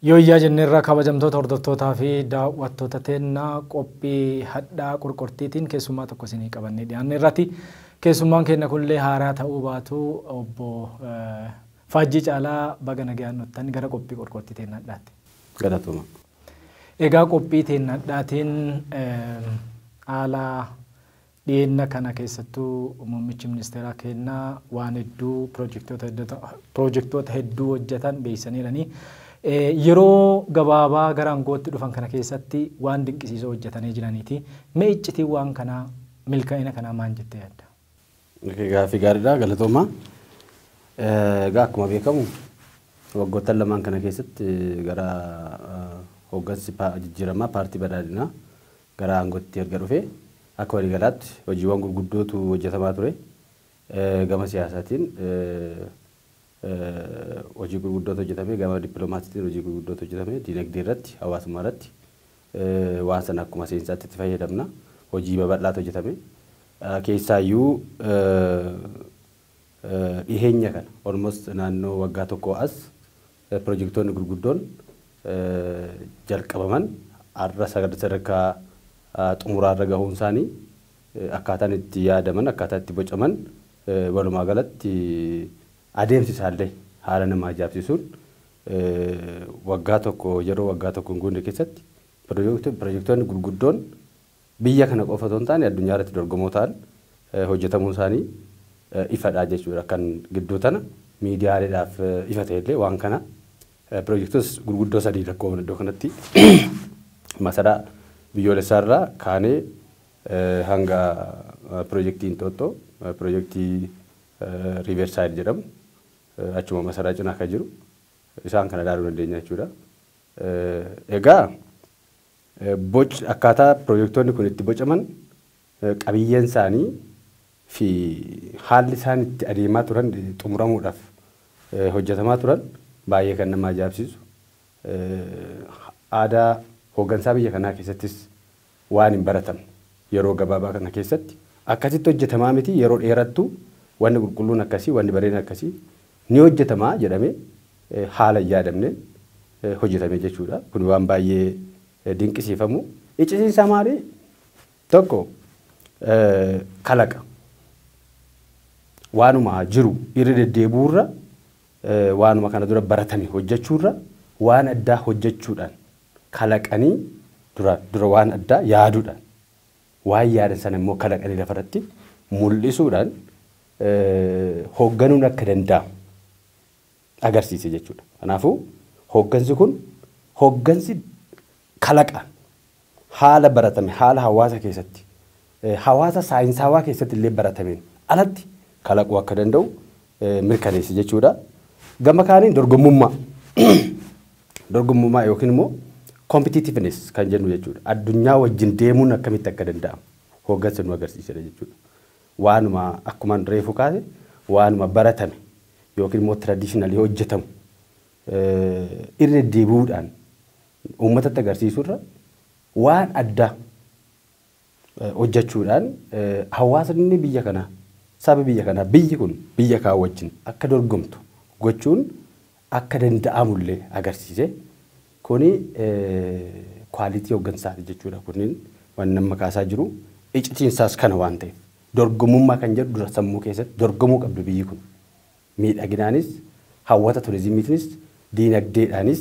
Yooyyaa jenneerra, kabajamtoota hordoftootaa fi daawwattoota teennaa, qophii hadhaa qorqortiitiin keessummaa tokko isinii qabannee dhiyaanne irratti keessummaan keenya kunillee haaraa ta'uu baatu, obbo Faajjii Caalaa, baga nagaan dhuftan gara qophii qorqortii teennaa hadhaatti. Galatuma. Egaa qophii teennaa hadhaatiin haala dhiyeenya kana keessattuu muummichi ministeeraa kennaa waan hedduu, piroojektota hedduu hojjetan beeksisaniiranii. Yeroo gabaabaa gara aangootti dhufan kana keessatti waan dinqisiisoo hojjetanii jiraniiti. Mee iccitiin waan kanaa, milkaa'ina kanaa maal jettee yaadda? Gaaffii gaariidha, galatooma. Egaa akkuma beekamu waggoottan lamaan kana keessatti gara hooggansi jijjiiramaa Paartii Badhaadhinaa gara aangootti erga dhufe akka waliigalaatti hojiiwwan gurguddootu hojjetamaa ture. Gama siyaasaatiin hojii gurguddootu hojjetame, gama dippiloomaasiitiin hojii gurguddootu hojjetame, diinagdee irratti, hawaasummaa irratti waan sana akkuma seensaatti itti fayyadamna. Hojii babal'aatu hojjetame. Keessaayyuu dhiheenya kana, almost naannoo waggaa tokko as, piroojeektoonni gurguddoon jalqabaman har'a sadarkaa xumuraarra gahuun isaanii, akkaataan itti yaadaman, akkaataa itti bocaman, walumaa galatti adeemsi isaallee haala nama ajaa'ibsiisuun waggaa tokko, yeroo waggaa tokko hin guunne keessatti piroojeektoonni gurguddoon biyya kana qofa osoo hin taane addunyaa irratti dorgomoo ta'an hojjetamuun isaanii ifadha jechuudha. Kan gidduu tana miidiyaaleedhaaf ifa ta'ellee waan kana piroojeektoota gurguddoo sadii lakkoofna iddoo kanatti: masaraa biyyoolessaa irraa kaanee hanga piroojeektii Inxooxxoo, piroojeektii Riverside jedhamu achuma masaraa cinaa kan jiru, isaan kana ilaaluu dandeenya jechuudha. Egaa boc akkaataa piroojeektoonni kun itti bocaman, qabiyyeen isaanii fi haalli isaan itti adeemaa turan, xumuramuudhaaf hojjetamaa turan baay'ee kan nama ajaa'ibsiisu. Aadaa hooggansaa biyya kanaa keessattis waan hin baratamne, yeroo gabaabaa kana keessatti akkasitti hojjetamaa miti, yeroo dheerattu wanni qulqulluun akkasii, wanni bareedaan akkasii ni hojjetamaa jedhamee haala hin yaadamneen hojjetame jechuudha. Kun waan baay'ee dinqisiifamu. Iccitiinsaa isaa maali? Tokko, kalaqa. Waanuma jiru irra deddeebi'uurra, waanuma kana dura baratame hojjechuurra, waan addaa hojjechuudhaan, kalaqanii dura dura waan addaa yaaduudhaan, waan yaadan sana immoo kalaqanii lafarratti mul'isuudhaan hoogganuun akka danda'amu agarsiise jechuudha. Kanaafuu hooggansi kun hooggansi kalaqaan haala baratame, haala hawaasa keessatti, hawaasa saayinsaawaa keessatti illee baratameen alatti kalaquu akka danda'u mirkaneesse jechuudha. Gama kaaniin dorgommummaa yookiin immoo competitiveness kan jennu jechuudha. Addunyaa wajjin deemuun akkamitti akka danda'amu hooggansa nu agarsiisedha jechuudha. Waanuma akkuma reefu kaase, waanuma baratame yookiin immoo traditionally hojjetamu irra deddeebi'uudhaan uummatatti agarsiisurra waan addaa hojjechuudhaan hawaasni biyya kanaa, saba biyya kanaa, biyyi kun biyya kaan wajjin akka dorgomtu gochuun akka danda'amullee agarsiise. Kuni quality hooggansaati jechuudha. Kunniin waan nama kaasaa jiru iccitiinsaas kana waan ta'eef, dorgomummaa kan jedhu dura sammuu keessatti dorgomuu qabdu biyyi kun. Miidhaginaanis, hawwata turizimiitiinis, diinagdeedhaanis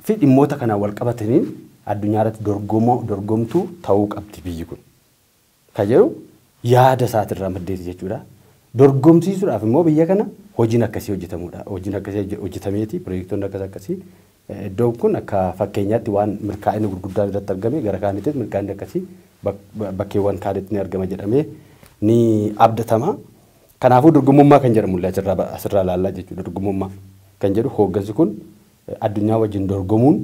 fi dhimmoota kanaan wal qabataniin addunyaa irratti dorgomtuu ta'uu qabdi biyyi kun. Kan jedhu yaada isaatirraa maddeeti jechuudha. Dorgomsiisuudhaaf immoo biyya kana hojiin akkasii hojjetamuudha. Hojiin akkasii hojjetameeti piroojeektoonni akkas akkasii, iddoon kun akka fakkeenyaatti waan milkaa'ina gurguddaan irratti argame, gara kaanittis milkaa'inni akkasii bakkeewwan kaanitti ni argama jedhamee ni abdatama. Kanaafuu dorgomummaa kan jedhamu illee asirraa ilaallaa jechuudha. Dorgomummaa kan jedhu, hooggansi kun addunyaa wajjin dorgomuun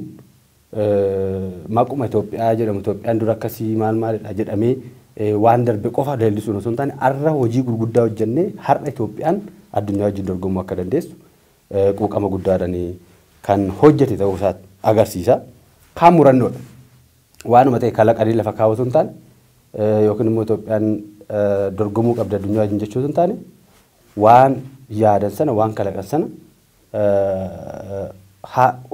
maquma Itoophiyaa jedhamu, Itoophiyaan dura akkasii maal maalidha jedhamee waan darbe qofa leellisuun osoo hin taane, har'a hojii gurguddaa hojjennee har'a Itoophiyaan addunyaa wajjin dorgomuu akka dandeessu quuqama guddaadhaan kan hojjete ta'uu isaa agarsiisa. Kaan murannoodha. Waanuma ta'e kalaqanii lafa kaa'u osoo hin taane, yookiin immoo Itoophiyaan dorgomuu qabdi addunyaa wajjin jechuu osoo hin taane, waan yaadan sana, waan kalaqan sana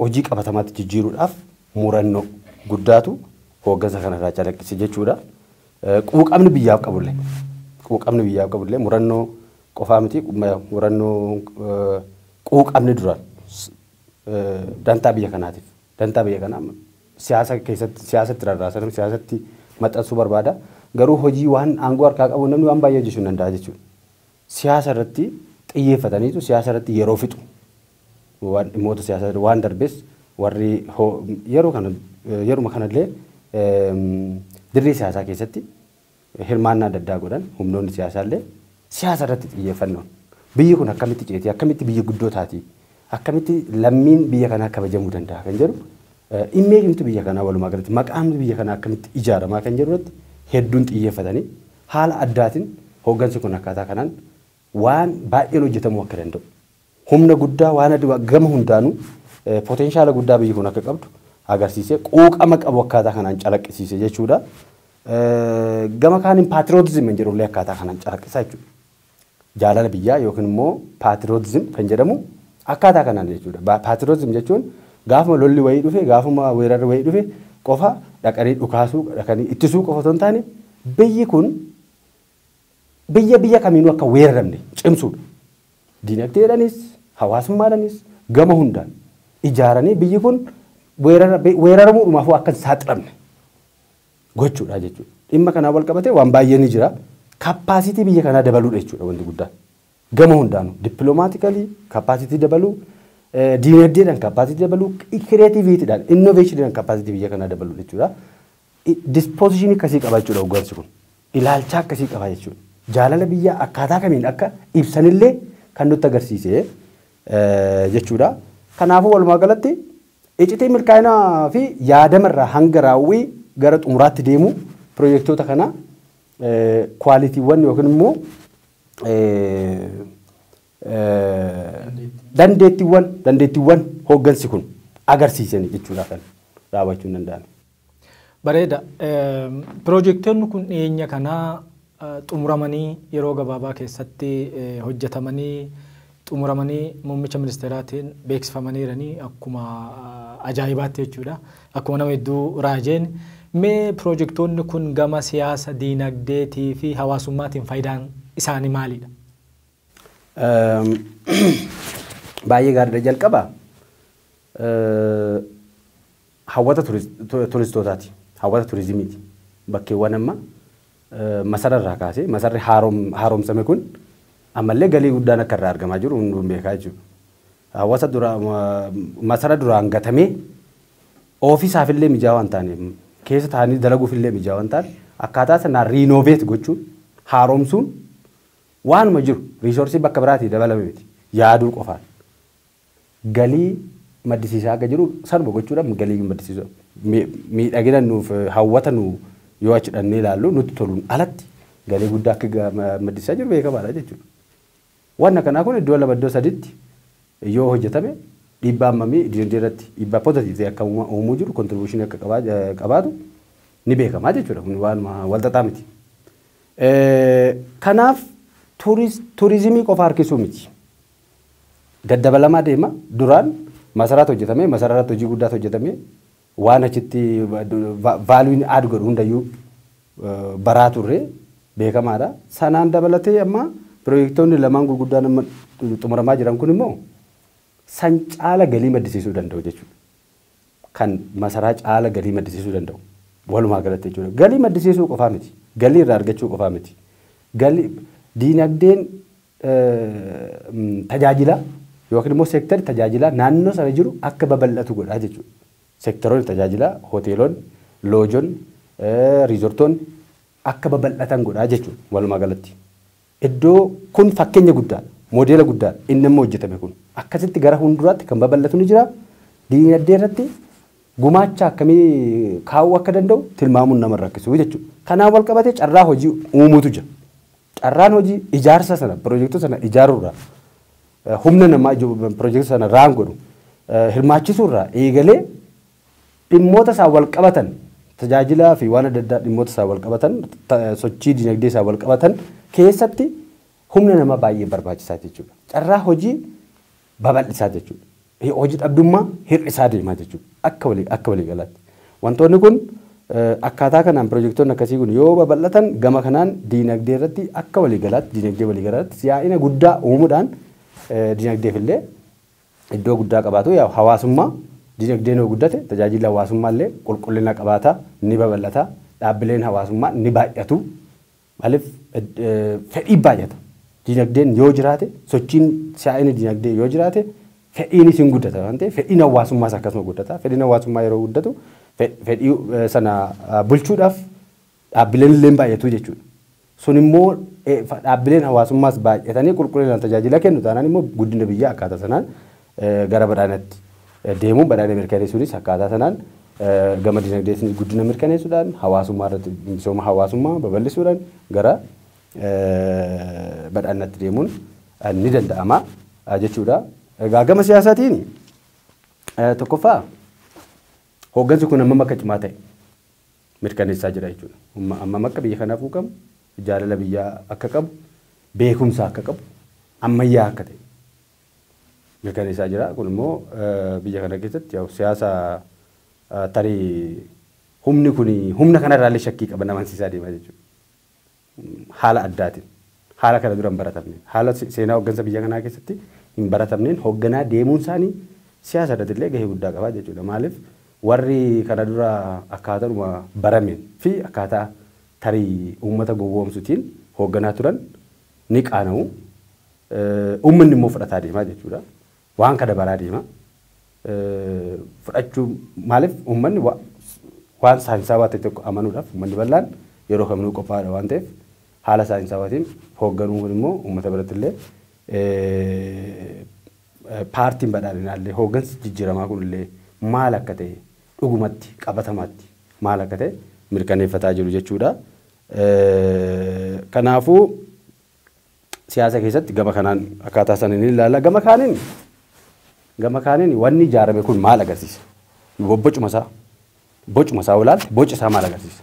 hojii qabatamaatti jijjiiruudhaaf murannoo guddaatu hooggansa kanarraa calaqqise jechuudha. Quuqamni biyyaaf qabullee quuqamni biyyaaf qabullee murannoo qofaa miti, murannoo quuqamni duraan dantaa biyya kanaatiif, dantaa biyya kanaa siyaasa keessatti siyaasatti rarraasan, siyaasatti maxxansuu barbaada. Garuu hojii waan aangoo harkaa qabu namni waan baay'ee hojjechuu hin danda'a jechuudha. Siyaasa irratti xiyyeeffataniitu siyaasa irratti yeroo fixu. Waan dhimmoota siyaasaa waan darbes warri yeroo kana yeruma kanallee dirree siyaasaa keessatti hirmaannaa adda addaa godhan, humnoonni siyaasaa illee siyaasa irratti xiyyeeffannoon biyyi kun akkamitti ceetii, akkamitti biyya guddoo taati, akkamitti lammiin biyya kanaa kabajamuu danda'a kan jedhu, immeejimti biyya kanaa walumaa galatti maqaan biyya kanaa akkamitti ijaaramaa kan jedhu irratti hedduun xiyyeeffatanii haala addaatiin hooggansi kun akkaataa kanaan waan baay'een hojjetamuu akka danda'u, humna guddaa waan gama hundaanuu potenshaala guddaa biyyi kun akka qabdu agarsiisee, quuqama qabu akkaataa kanaan calaqqisiise jechuudha. Gama kaaniin patriotism kan jedhullee akkaataa kanaan calaqqisa jechuudha. Jaalala biyyaa yookiin immoo patriotism kan jedhamu akkaataa kanaan jechuudha. Patriotism jechuun gaafuma lolli wayii dhufe, gaafuma weerarri wayii dhufe qofa dhaqanii dhukaasuu, dhaqanii ittisuu qofa osoo hin taane, biyyi kun biyya biyya kamiinuu akka weeraramne cimsuudha. Dinagdeedhaanis hawaasummaadhaanis gama hundaan ijaaranii biyyi kun weeraramuudhumaafuu akka hin saaxilamne gochuudha jechuudha. Dhimma kanaan wal qabatee waan baay'ee ni jira. Capacity biyya kanaa dabaluudha jechuudha wanti guddaan. Gama hundaanuu diplomatically capacity dabaluu, diinagdeedhaan capacity dabaluu, creativitydhaan, innovationiidhaan capacity biyya kanaa dabaluudha jechuudha. Dispositionii akkasii qaba jechuudha hooggansi kun. Ilaalcha akkasii qaba jechuudha. Jaalala biyyaa akkaataa kamiin akka ibsanillee kan nutti agarsiise jechuudha. Kanaafuu walumaa galatti iccitii milkaa'inaa fi yaadamarraa hanga raawwii gara xumuraatti deemu piroojeektoota kana qualitywwan yookiin immoo dandeettiiwwan hooggansi kun agarsiisan jechuudha kan raawwachuu hin danda'ame. Bareeda. Piroojeektoonni kun dhiyeenya kanaa xumuramanii, yeroo gabaabaa keessatti hojjetamanii xumuramanii muummicha ministeeraatiin beeksifamaniiranii akkuma ajaa'ibaatti jechuudha. Akkuma nama hedduu raajeen. Mee piroojeektoonni kun gama siyaasa, diinagdeetii fi hawaasummaatiin faayidaan isaanii maalidha? Baay'ee gaariidha. Jalqaba hawwata turistootaati. Hawwata turizimiiti. Bakkeewwan amma masararraa kaasee masarri haaromsame kun ammallee galii guddaan akka irraa argamaa jiru hunduun beekaa jechuudha. Hawaasa dura masara duraan gatamee oofisaafillee mijaawaa hin taane, keessa taa'anii dalaguufillee mijaawaa hin taane, akkaataa sanaan renovate gochuun, haaromsuun waanuma jiru resourceii bakka biraatii dabalame miti, yaaduu qofaan galii maddisiisaa akka jiru sanuma gochuudhaan galii maddisiisuu, miidhagina nuuf hawwata nu yoo achi dhannee ilaallu nutti toluun alatti galii guddaa akka maddisiisaa jiru beekamaadha jechuudha. Wanna kanaa kun iddoo lama, iddoo saditti yoo hojjetame dhiibbaa hammamii dinagdee irratti dhiibbaa positive akka uumuu jiru, contributionii akka qabaatu ni beekamaa jechuudha. Kun waanuma wal xaxaa miti. Kanaaf turizimii qofa harkisuu miti. Daddabalamaa deema. Duraan masaraatu hojjetame, masaraarratti hojii guddaatu hojjetame, waan achitti valueun add godhu hundayyuu baraa turre beekamaadha. Sanaan dabalatee amma piroojeektoonni lamaan gurguddaan amma xumuramaa jiran kun immoo san caala galii maddisiisuu danda'u jechuudha. Kan masaraa caala galii maddisiisuu danda'u. Walumaa galatti jechuudha. Galii maddisiisuu qofaa miti. Galii irraa argachuu qofaa miti. Galii diinagdeen tajaajila yookiin immoo seektarri tajaajilaa naannoo sana jiru akka babal'atu godha jechuudha. Seektaroonni tajaajilaa, hoteelonni, loojonni, riizortoonni akka babal'atan godha jechuudha walumaa galatti. Iddoo kun fakkeenya guddaadha. Moodeela guddaadha. Inni amma hojjetame kun. Akkasitti gara fuulduraatti kan babal'atu ni jira. Diinagdee irratti gumaacha akkamii kaa'uu akka danda'u tilmaamuun nama rakkisu jechuudha. Kanaan wal qabatee carraa hojii uumuutu jira. Carraan hojii ijaarsa sana, piroojeektii sana ijaaruurraa, humna namaa piroojeektii sana raan godhu hirmaachisuurraa eegalee dhimmoota isaan wal qabatan, tajaajilaa fi waan adda addaa dhimmoota isaan wal qabatan, sochii dinagdee isaan wal qabatan keessatti humna namaa baay'ee barbaachisaa jechuudha. Carraa hojii babal'isaa jechuudha. Hojii dhabdummaa hir'isaa deemaa jechuudha. Akka walii galaatti. Wantoonni kun akkaataa kanaan pirojektoonni akkasii kun yoo babal'atan gama kanaan diinagdee irratti akka walii galaatti diinagdee walii galaatti si'aa'ina guddaa uumuudhaan diinagdeef illee iddoo guddaa qabaatu. Hawaasummaa diinagdeen yoo guddate tajaajila hawaasummaa illee qulqullina qabaata, ni babal'ata, dhaabbileen hawaasummaa ni baay'atu. Maaliif fedhii baay'ata. Diinagdeen yoo jiraate sochiin si'aa'ina diinagdee yoo jiraate fedhiinis hin guddata waan ta'eef fedhiin hawaasummaas akkasuma guddata. Fedhiin hawaasummaa yeroo guddatu fedhii sana bulchuudhaaf dhaabbileen illee baay'atu jechuudha. Sun immoo dhaabbileen hawaasummaas baay'atanii qulqullinaan tajaajila kennu taanaan immoo guddina biyyaa akkaataa sanaan gara badhaadhinaatti deemuun badhaadhina mirkaneessuunis akkaataa sanaan gama diinagdeetiin guddina mirkaneessuudhaan hawaasummaa irratti misooma hawaasummaa babal'isuudhaan gara badhaadhinaatti deemuun ni danda'ama jechuudha. Egaa gama siyaasaatiin tokkoffaa hooggansi kun hammam akka cimaa ta'e mirkaneessaa jira jechuudha. Hammam akka biyya kanaaf quuqamu, jaalala biyyaa akka qabu, beekumsa akka qabu, ammayyaa akka ta'e mirkaneessaa jira. Kun immoo biyya kana keessatti siyaasa tarii humni kun humna kanarraallee shakkii qaban amansiisaa deemaa jechuudha. Haala addaatiin, haala kana dura hin baratamne, haala seenaa hooggansa biyya kanaa keessatti hin baratamneen hoogganaa deemuun isaanii siyaasa irratti illee gahee guddaa qaba jechuudha. Maaliif warri kana dura akkaataadhuma barameen fi akkaataa tarii uummata gowwoomsuutiin hoogganaa turan ni qaana'u. Uummanni immoo fudhataa deemaa jechuudha. Waan kana baraa deema. Fudhachuu maaliif uummanni waan saayinsaawaa ta'e tokko amanuudhaaf uummanni bal'aan yeroo kamuu qophaa'aadha waan ta'eef haala saayinsaawaatiin hoogganuun kun immoo uummata biratti illee paartiin badhaadhinaa illee hooggansi jijjiiramaa kun illee maal akka ta'e dhugumatti qabatamaatti maal akka ta'e mirkaneeffataa jiru jechuudha. Kanaafuu siyaasa keessatti gama kanaan akkaataa saniin ilaalla. Gama kaaniin wanni ijaarame kun maal agarsiisa? Bocuma isaa ilaalte boci isaa maal agarsiisa?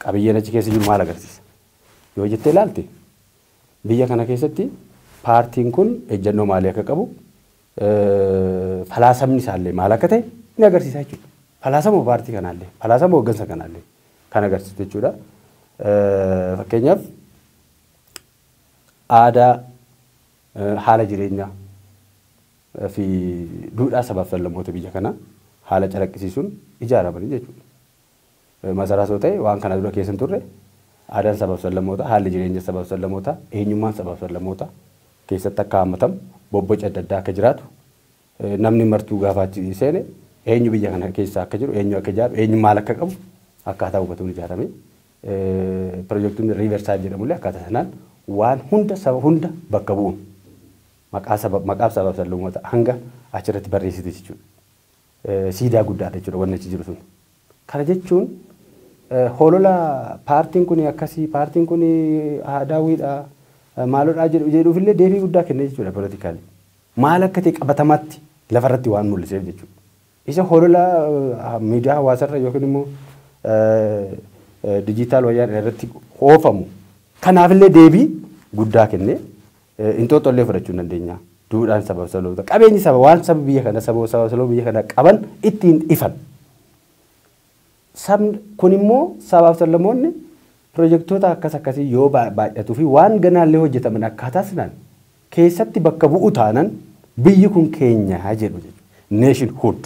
Qabiyyeen achi keessa jiru maal agarsiisa? Yoo jettee ilaalte biyya kana keessatti paartiin kun ejjennoo maalii akka qabu falaasamni isaallee maal akka ta'e ni agarsiisa jechuudha. Falaasama paartii kanaallee, falaasama hooggansa kanaallee kan agarsiisu jechuudha. Fakkeenyaaf aadaa, haala jireenyaa fi duudhaa sabaaf sablammoota biyya kanaa haala calaqqisiisuun ijaaramanii jechuudha. Masaraa ta'e waan kana dura keessa hin turre aadaan sabaaf sablammootaa, haalli jireenya sabaaf sablammootaa, eenyummaan sabaaf sablammootaa keessatti akka hammatamu bobboca adda addaa akka jiraatu namni martuu gaafa achi seene eenyu biyya kana keessa akka jiru, eenyu akka ijaaru, eenyu maal akka qabu akkaataa hubatuun ijaarame. Pirojektiin Riiversaayid jedhamullee akkaataa sanaan waan hunda saba hunda bakka bu'uun maqaa sabaaf sablammoota hanga achirratti barreessite jechuudha. Siidaa guddaadha jechuudha wanni achi jiru sun. Kana jechuun holola paartiin kun akkasii, paartiin kun daawwiidha, maaloodhaa jedhuufillee deebii guddaa kenne jechuudha poolitikaali. Maal akka ta'e qabatamaatti lafarratti waan mul'iseef jechuudha. Isa holola miidiyaa hawaasarra yookiin immoo diijitaal wayyaan irratti oofamu kanaafillee deebii guddaa kenne inxooxxollee illee fudhachuu hin dandeenya. Duudhaan sabaaf sablammoota qabeenyi saba waan saba biyya kana saba sablammoota biyya kana qaban ittiin ifan. Sabni kun immoo sabaaf sablammoonni pirojektoota akkas akkasii yoo baay'atuu fi waan ganaallee hojjetaman akkaataa sanaan keessatti bakka bu'u taanan biyyi kun keenya jedhu jechuudha. Nationhood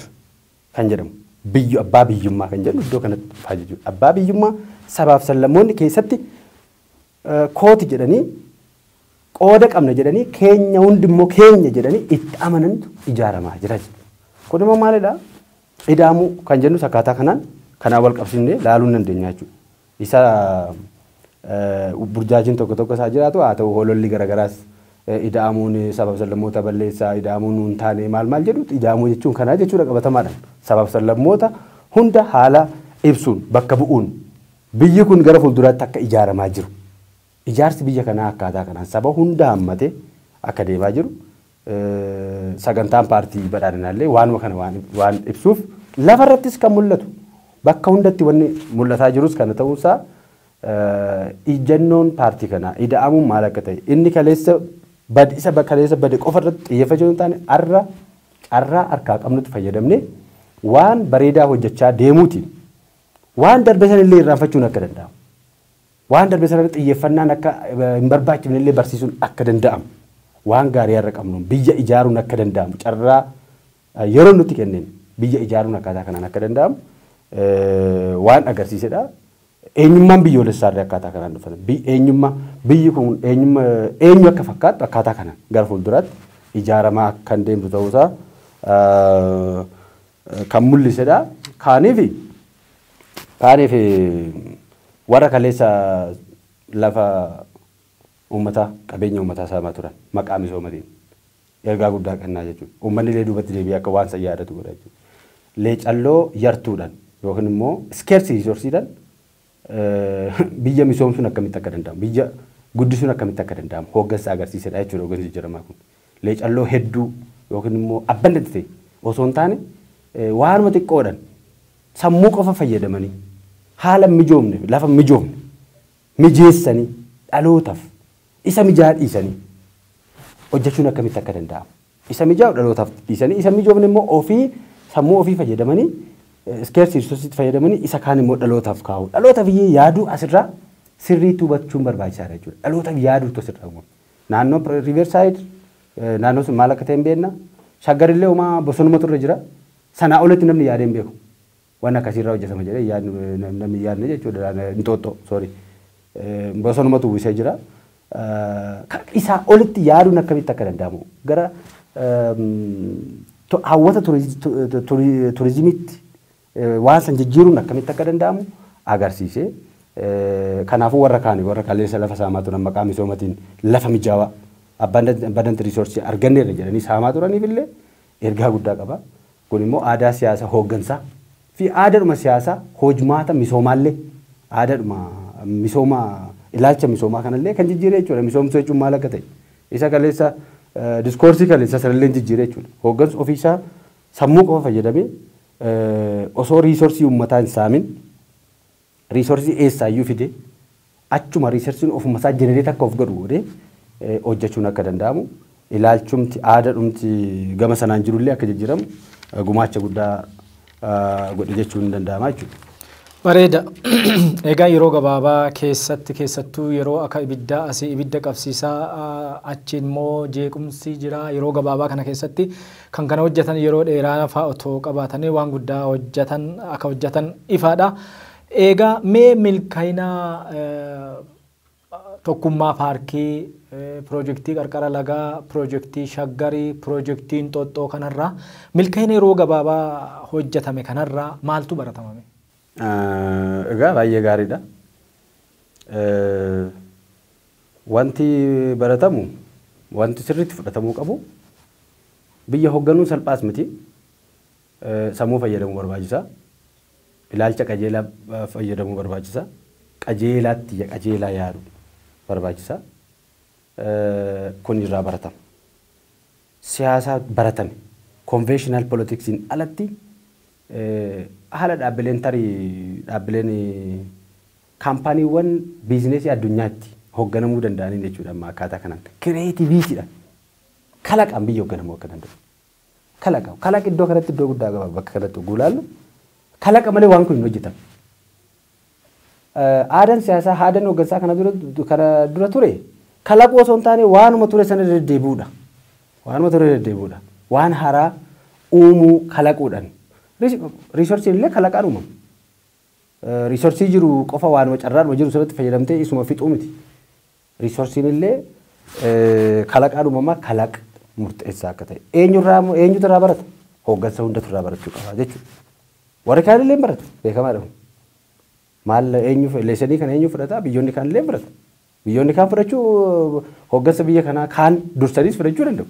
kan jedhamu biyyu abbaa biyyummaa kan jedhu iddoo kanatti dhufaa jechuudha. Abbaa biyyummaa sabaaf sablammoonni keessatti kooti jedhanii qooda qabna jedhanii keenya hundi immoo keenya jedhanii itti amanantu ijaaramaa jira jechuudha. Kun immoo maalidhaa? Ida'amuu kan jennus akkaataa kanaan kanaan wal qabsiifnee laaluu hin dandeenya jechuudha. Isa burjaajiin tokko tokko isaa jiraatu haa ta'u hololli garagaraas ida'amuun sabaaf sablammoota balleessaa, ida'amuun hin taane maal maal jedhu ida'amuu jechuun kanaa jechuudha qabatamaadhaan. Sabaaf sablammoota hunda haala ibsuun bakka bu'uun biyyi kun gara fuulduraatti akka ijaaramaa jiru. Ijaarsi biyya kanaa akkaataa kanaan saba hunda hammate akka deemaa jiru sagantaan paartii badhaadhinaallee waanuma kana waan ibsuuf lafarrattis kan mul'atu bakka hundatti wanni mul'ataa jirus kana ta'uunsaa ijjannoon paartii kanaa ida'amuun maal akka ta'e inni kaleessa Isa kaleessa bade qofa irratti xiyyeeffachuu hin taane har'a carraa harkaa qabnutti fayyadamne waan bareedaa hojjechaa deemuutiin waan darbe sanillee irraanfachuun akka danda'amu. Waan darbe sanarratti xiyyeeffannaan akka hin barbaachifne illee barsiisuun akka danda'amu. Waan gaarii har'a qabnu biyya ijaaruun akka danda'amu carraa yeroo nutti kenneen biyya ijaaruun akkaataa kanaan akka danda'amu waan agarsiisedha. Eenyummaan biyyoolessaa illee akkaataa kanaan dhufan. Eenyummaa biyyi kun eenyu akka fakkaattu akkaataa kanaan gara fuulduraatti ijaaramaa akka deemtu ta'uusaa kan mul'isedha. Kaaniif warra kaleessa lafa uummataa qabeenya uummataa saamaa turan maqaa misoomatiin ergaa guddaa kennaa jechuudha. Uummanni illee duubatti deebi'ee akka waan san yaadatu godha jechuudha. Leecalloo yartuudhaan yookiin immoo scarce resourceedhaan biyya misoomsuun akkamitti akka danda'amu biyya guddisuun akkamitti akka danda'amu hooggansa agarsiisedha jechuudha hooggansi jijjiiramaa kun. Leecalloo hedduu yookiin immoo abundant ta'e osoo hin taane waanuma xiqqoodhaan sammuu qofa fayyadamanii haala mijoomne lafa mijoomne mijeessanii dhalootaaf isa mijaa'aa dhiisanii hojjechuun akkamitti akka danda'amu. Isa mijaa'u dhalootaaf dhiisanii isa mijoomne immoo ofii sammuu ofii fayyadamanii scarce resourceitti fayyadamanii isa kaan immoo dhalootaaf kaa'u. Dhalootaaf yaaduu asirraa sirriitti hubachuun barbaachisaadha jechuudha. Dhalootaaf yaaduutu asirraa uumama. Naannoo Riverside naannoo sun maal akka ta'e hin beekna. Shaggarillee homaa bosonumatu irra jira. Sanaa olitti namni yaadee hin beeku. Waan akkasiirraa hojjetama jedhee namni yaadne jechuudha. Inxooxxoo sorry. Bosonumatu uwwisee jira. Isaa olitti yaaduun akkamitti akka danda'amu gara hawwata turizimiitti waan san jijjiiruun akkamitti akka danda'amu agarsiise. Kanaafuu warra kaani warra kaleessa lafa saamaa turan maqaa misoomatiin lafa mijaawaa abundant resource arganneerra jedhanii saamaa turaniif illee ergaa guddaa qaba. Kun immoo aadaa siyaasa hooggansaa fi aadaadhuma siyaasaa hojmaata misoomaallee aadaadhuma misoomaa ilaalcha misoomaa kanallee kan jijjiire jechuudha. Misoomsuu jechuun maal akka ta'e isa kaleessa discourse kaleessa sanallee jijjiire jechuudha. Hooggansi ofiisaa sammuu qofa fayyadamee osoo resource uummataa hin saamin resource eessaayyuu fide achuma resourceiin ofuma isaa generate akka of godhu godhee hojjechuun akka danda'amu ilaalchumti aadaadhumti gama sanaan jirullee akka jijjiiramu gumaacha guddaa godhe jechuun ni danda'ama jechuudha. Bareeda. Egaa yeroo gabaabaa keessatti keessattuu yeroo akka ibiddaa asii ibidda qabsiisaa achi immoo jeequmsi jira yeroo gabaabaa kana keessatti kan kana hojjetan yeroo dheeraa fa'aa otoo qabaatanii waan guddaa hojjetan akka hojjetan ifaadha. Egaa mee milkaa'ina tokkummaa paarkii piroojeektii qarqara lagaa piroojeektii shaggarii piroojeektii Inxooxxoo kanarraa milkaa'ina yeroo gabaabaa hojjetame kanarraa maaltu baratamame? Egaa baay'ee gaariidha. Wanti baratamu wanti sirriitti fudhatamuu qabu biyya hoogganuun salphaas miti. Sammuu fayyadamuu barbaachisa. Ilaalcha qajeelaa fayyadamuu barbaachisa. Qajeelaatti qajeelaa yaaduu barbaachisa. Kun irraa baratama. Siyaasa baratame conventional politicsiin alatti haala dhaabbileen tarii dhaabbileen kaampaaniiwwan business addunyaatti hoogganamuu danda'aniin jechuudha amma akkaataa kanaan creativitydhaan kalaqaan biyya hoogganamuu akka danda'u. Kalaqa kalaqa iddoo kanatti iddoo guddaa qaba bakka kanatti oguu ilaallu kalaqa malee waan kun hin hojjetamu. Aadaan siyaasaa aadaan hooggansaa kana dura ture kalaquu osoo hin taane waanuma ture sana deddeebi'uudha. Waanuma ture deddeebi'uudha. Waan haaraa uumuu kalaquudhaan. Resourceiin illee kalaqaan uumama. Resource jiru qofa waanuma carraadhuma jiru sirriitti fayyadamtee isuma fixuu miti. Resourceiin illee kalaqaan uumama kalaqa murteessaa akka ta'e. Eenyurraa eenyutu irraa barata? Hooggansa hundatu irraa barachuu qaba jechuudha. Warri kaan illee hin baratu beekamaadha. Maal eenyu lesson kana eenyu fudhata? Biyyoonni kaan illee fudhata. Biyyoonni kaan fudhachuu hooggansa biyya kanaa kaan dursaniis fudhachuu danda'u.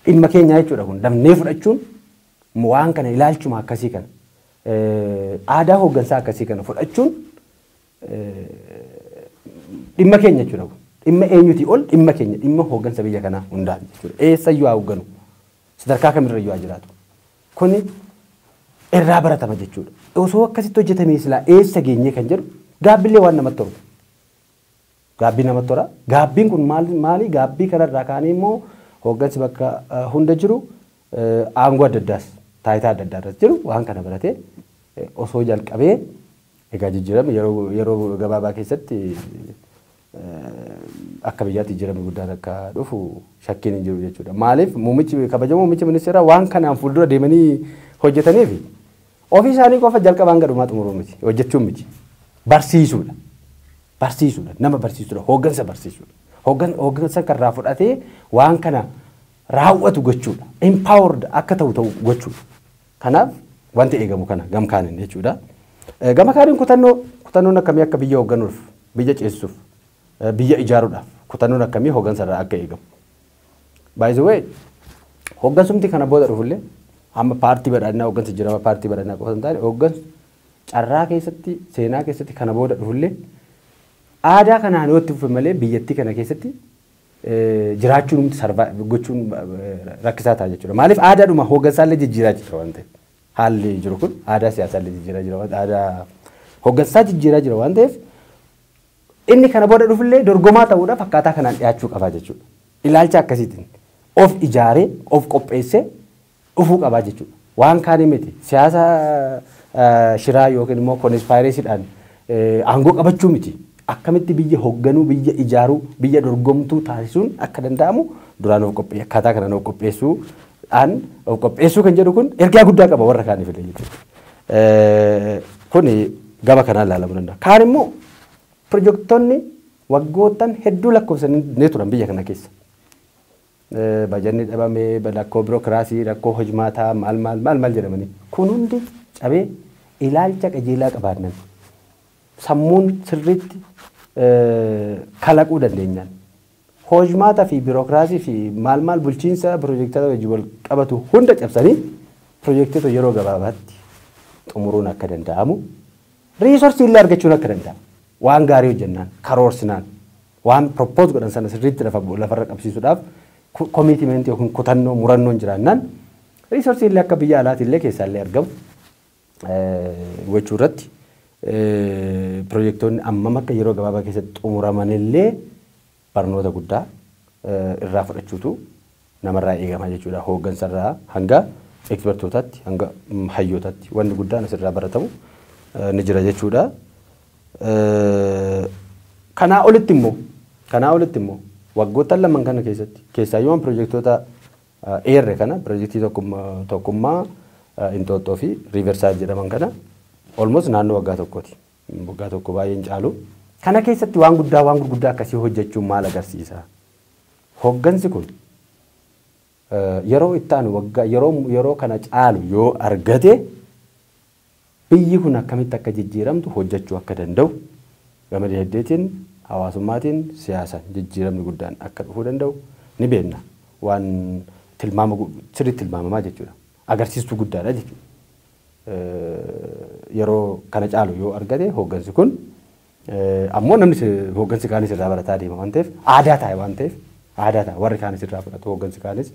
Dhimma keenyaa jechuudha kun dafnee fudhachuun waan kana ilaalchuma akkasii kana aadaa hooggansaa akkasii kana fudhachuun dhimma keenya jechuudha kun. Dhimma eenyutii ol dhimma keenya dhimma hooggansa biyya kanaa hundaati jechuudha. Eessayyuu haa hoogganu sadarkaa kamirrayyuu haa jiraatu. Kuni irraa baratama jechuudha. Osoo akkasitti hojjetamee silaa eessa geenyee kan jedhu gaabbillee waan namatti tolu. Gaabbii namatti tola. Gaabbiin kun maali? Gaabbii kanarraa kaanii immoo hooggansi bakka hunda jiru aangoo adda addaas taayitaa adda addaa irras jiru waan kana baratee osoo jalqabee egaa jijjiirame yeroo gabaabaa keessatti akka biyyaatti jijjiiramni guddaan akka dhufu shakkiin hin jiru jechuudha. Maaliif muummichi kabajamoo muummichi ministeeraa waan kanaan fuuldura deemanii hojjetaniif ofii isaanii qofa jalqabaan gadhumaa xumuruu miti hojjechuun miti barsiisuudha. Barsiisuudha, nama barsiisuudha, hooggansa barsiisuudha. Hooggansa kanarraa fudhatee waan kana raawwatu gochuudha. Empowered akka ta'u ta'u gochuudha. Kanaaf wanti eegamu kana gam kaaniin jechuudha. Gama kaaniin kutannoon akkamii akka biyya hoogganuuf, biyya ceesisuuf, biyya ijaaruudhaaf kutannoon akkamii hooggansarraa akka eegamu. By the way, hooggansumti kana booda dhufullee amma paartii badhaadhinaa hooggansa jira, paartii badhaadhinaa qofa hin taane hooggansa carraa keessatti seenaa keessatti kana booda dhufullee aadaa kanaan yoo itti fufe malee biyyattii kana keessatti jiraachuun humti gochuun rakkisaa ta'a jechuudha. Maaliif aadaadhuma hooggansaallee jijjiiraa jira waan ta'eef. Haalli jiru kun aadaa siyaasaallee jijjiiraa jira waan aadaa hooggansaa jijjiiraa jira waan ta'eef inni kana booda dhufullee dorgomaa ta'uudhaaf akkaataa kanaan dhiyaachuu qabaa jechuudha. Ilaalcha akkasiitiin of ijaaree of qopheessee dhufuu qabaa jechuudha. Waan kaanii miti siyaasa shiraa yookiin immoo conspiracyidhaan aangoo qabachuu miti. Akkamitti biyya hoogganuu, biyya ijaaruu, biyya dorgomtuu taasisuun akka danda'amu duraan of qophee akkaataa kanaan of qopheessuudhaan of qopheessuu kan jedhu kun ergaa guddaa qaba warra kaaniif illee jechuudha. Kuni gama kanaan ilaalamuu danda'a. Kaan immoo pirojektoonni waggoottan hedduu lakkoofsanii ni turan biyya kana keessa. Bajanni dhabamee, rakkoo birookiraasii, rakkoo hojmaataa maal maal maal maal jedhamanii. Kun hundi cabee ilaalcha qajeelaa qabaannan sammuun sirriitti kalaquu dandeenyaan hojmaata fi birookiraasii fi maal maal bulchiinsa pirojektoota wajjin wal qabatu hunda cabsanii pirojektoota yeroo gabaabaatti xumuruun akka danda'amu resource illee argachuun akka danda'amu waan gaarii hojjennaan karoorsinaan waan propose godhan sana sirriitti lafarra qabsiisuudhaaf commitment yookiin kutannoo murannoon jiraannaan resource illee akka biyya alaatti illee keessaa illee argamu gochuu irratti pirojektoonni ammam akka yeroo gabaabaa keessatti xumuramanillee barnoota guddaa irraa fudhachuutu namarraa eegama jechuudha. Hooggansarraa hanga ekspertootaatti hanga hayyootaatti wanni guddaan asirraa baratamu ni jira jechuudha. Kanaa olitti immoo waggoota lamaan kana keessatti keessaayyuu pirojektoota eerre kana pirojektii tokkummaa Inxooxxoo fi Riiversaayid jedhaman kana almost naannoo waggaa tokkooti. Waggaa tokko baay'een caalu. Kana keessatti waan guddaa waan gurguddaa akkasii hojjechuun maal agarsiisa? Hooggansi kun yeroo itti aanu waggaa yeroo kana caalu yoo argate biyyi kun akkamitti akka jijjiiramtu hojjechuu akka danda'u gama dinagdeetiin hawaasummaatiin siyaasaan jijjiiramni guddaan akka dhufuu danda'u ni beekna. Waan tilmaama sirriitti tilmaamamaa jechuudha. Agarsiistuu guddaadha jechuudha. Yeroo kana caalu yoo argate hooggansi kun ammoo namni hooggansi kaanis irraa barataa deema waan ta'eef aadaa taa'e waan ta'eef aadaa taa'e warri kaanis irraa fudhatu hooggansi kaanis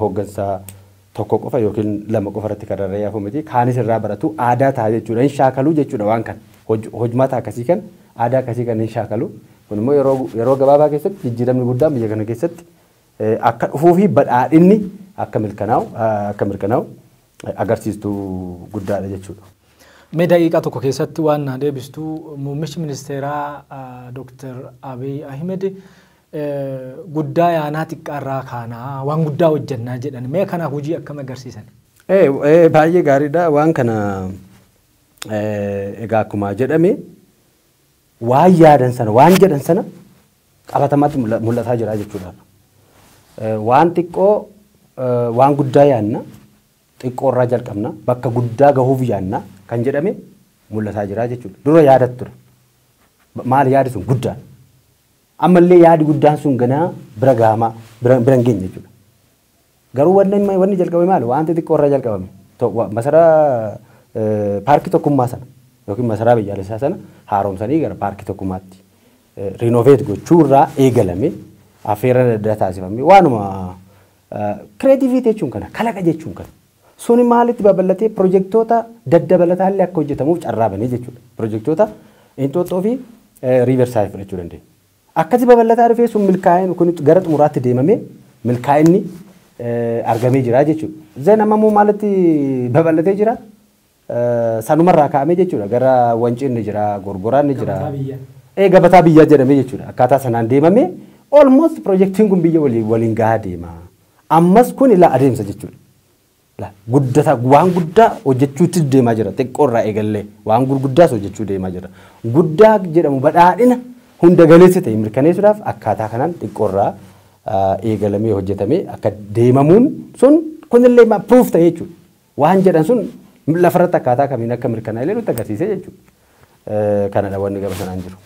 hooggansa tokko qofa yookiin lama qofa irratti kan rarra'ee hafu miti kaanis irraa baratu aadaa ta'a jechuudha. Hin shaakaluu jechuudha waan kana hojmaata akkasii kan aadaa akkasii kan hin shaakalu kun immoo yeroo gabaabaa keessatti jijjiiramni guddaan biyya kana keessatti akka dhufuu fi badhaadhinni akka mirkanaa'u agarsiistuu guddaadha jechuudha. Mee daqiiqaa tokko keessatti waan na deebistu muummichi ministeeraa Dr. Abiy Ahmed guddaa yaanaa xiqqaarraa kaanaa waan guddaa hojjannaa jedhan mee kanaaf hojii akkam agarsiisan? Baay'ee gaariidha waan kana egaa akkuma jedhame waan yaadan sana waan jedhan sana qabatamaatti mul'ataa jira jechuudha. Waan xiqqoo waan guddaa yaanna xiqqoorraa jalqabna bakka guddaa gahuuf yaanna kan jedhame mul'ataa jira jechuudha. Dura yaadatu ture. Maal yaadi sun guddaan. Ammallee yaadi guddaan sun ganaa bira gahamaa bira hin geenye jechuudha. Garuu wanni jalqabame maali? Wanti xiqqoorraa jalqabame. Masaraa paarkii tokkummaa sana yookiin masaraa biyyaalessaa sana haaromsanii gara paarkii tokkummaatti renovate gochuurraa eegalame affeerra adda addaa taasifame waanuma creativity jechuun kana kalaqa jechuun kana. Suni maalitti babal'atee pirojektoota daddabalataallee akka hojjetamuuf carraa banee jechuudha. Pirojektoota Inxooxxoo fi Riiversaayid fudhachuu dandeenya. Akkasi babal'ataa dhufee sun milkaa'in kun gara xumuraatti deemamee milkaa'inni argamee jira jechuudha. Zeen amma immoo maalitti babal'atee jira? Sanumarraa kaa'amee jechuudha. Gara Wanciin ni jira, Gorgoraan ni jira. Gabataa biyyaa jedhamee jechuudha. Akkaataa sanaan deemamee almost piroojeektiin kun biyya waliin gahaa deema. Ammas kun ilaa adeemsa jechuudha. Guddataa waan guddaa hojjechuutti deemaa jira. Xiqqoorraa eegallee waan gurguddaas hojjechuu deemaa jira. Guddaa jedhamu badhaadhina hunda galeessa ta'e mirkaneessuudhaaf akkaataa kanaan xiqqoorraa eegalamee hojjetamee akka deemamuun sun kunillee proof ta'e jechuudha. Waan jedhan sun lafarratti akkaataa kamiin akka mirkanaa'e nutti agarsiise jechuudha. Kanadha wanni gama sanaan jiru.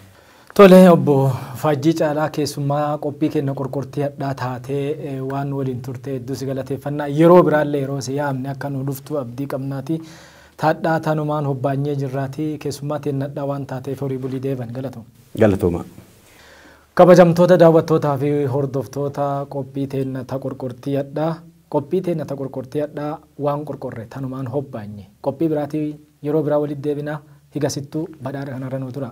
Tole, obbo Faajjii Caalaa, keessummaa qophii keenya qorqortii hadhaa taatee waan waliin turte hedduu si galateeffannaa. Yeroo biraallee yeroo si yaamne akka nu dhuftu abdii qabnaati. Taadhaa tanumaan hobbaanyee jirraati. Keessummaa teennadhaa waan taateef horii bulii deeban, galatooma. Galatooma. Kabajamtoota daawwattootaa fi hordoftoota qophii teenna ta qorqortii hadhaa, qophii teenna ta qorqortii hadhaa waan qorqorre tanumaan hobbaanye. Qophii biraatii yeroo biraa walitti deebinaa, higasittuu badhaadha kanarra nu tura.